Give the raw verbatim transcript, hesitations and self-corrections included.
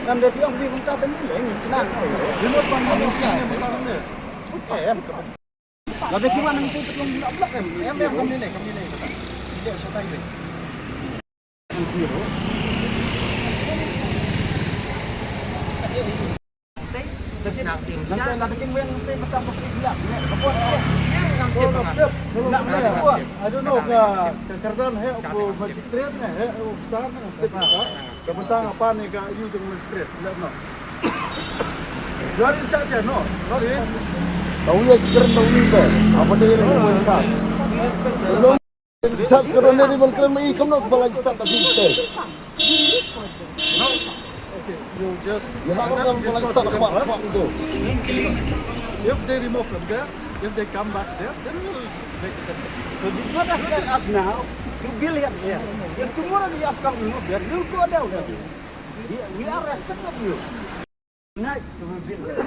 Em, dia bilang beli bengkah dan beli lain, senang. Dia buat bang, bang, bang, bang, bang. Em, lada kiwan nanti betul nak blok em. Em, em, kami ni, kami ni. Dia sudah ini. Nanti lada kin wen nanti macam bukti gelap. Ni, apa? Nak, nak, nak. I don't know ka, ka kyrdan he u magistrate ne, he u officer ne, ka bynta nga pan ïa ka ïa u jong magistrate, let no. You're in charge, no? Not in. Tahu ya, sekarang tahu ni, Bang. Apa dia yang buat chat? Chat sekarang dia ni, Bang, kena mai, kamu nak balang start lagi, start. No. Okay, you just. Ya, nak balang start, kuat, kuat tu. If they remove from there, if they come back there, then we'll make it. So you don't ask us now to build it here. If tomorrow you have come to move there, we'll go down there. We, we are respected you. Night to rebuild.